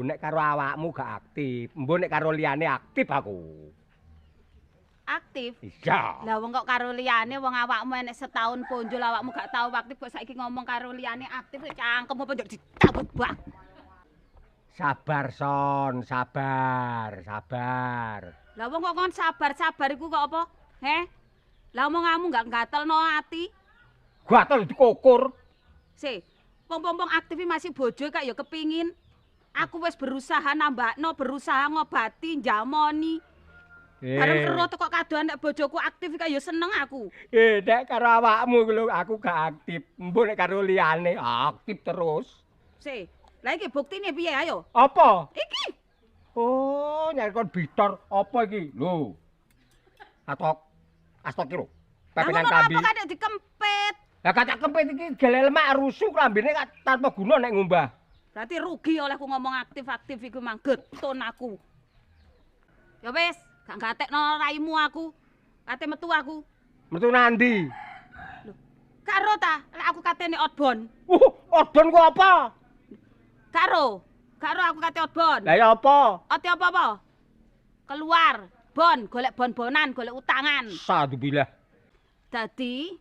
Nek karo awakmu gak aktif. Mbok nek karo liyane aktif aku. Aktif. Iya. Lah wong kok karo liyane, wong awakmu enek setahun ponjol awakmu gak tau aktif kok saiki ngomong karo liyane aktif, cangkem apa njok dicabut bak. Sabar Son, sabar, sabar. Lah wong kok kon sabar-sabar iku kok apa? Heh? Lah omonganmu gak gatelno ati. Gatel dikukur. Se, wong-wong aktif iki masih bojo kak ya kepingin. Aku wis berusaha nambakno, berusaha ngobati, njamoni. Bareng kero kok kadoan nek bojoku aktif kak ya seneng aku. Nek karo awakmu iku lho aku gak aktif. Mbok nek karo liyane aktif terus. Se, lah iki buktine piye ayo? Apa? Iki. Oh, nyari kon bitor apa iki? Lho. Atok astok iki lho. Lah Pepenan ngono klambi. apa kadek dikempit? Lah kacak kempit iki gele lemak rusuk klambine kak tanpa guna nek ngumbah. Berarti rugi olehku ngomong aktif-aktif iku mang getun aku. Ya wis, gak gatekno raimu aku. Kate metu aku. Metu nandi? Gak ro ta, lek aku katene outbound. Outbound ku apa? Gak ro. Gak ro aku kate outbound. Lah ya apa? Ate apa-apa? Keluar, bon, golek bon-bonan, golek utangan. Sadubillah. Dadi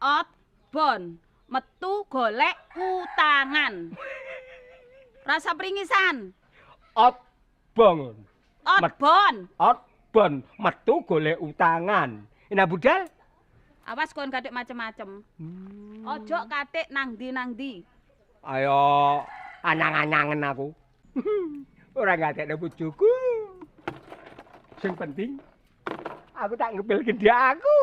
outbound, metu golek utangan. Rasa pringisan. Outbound. Outbound. Outbound metu golek utangan. Ina budal? Awas kon katik macem-macem. Ojo katik nang ndi nang ndi. Ayo anyang-anyangen aku. Ora gatekno bojoku. Sing penting aku tak ngepil gendhak aku.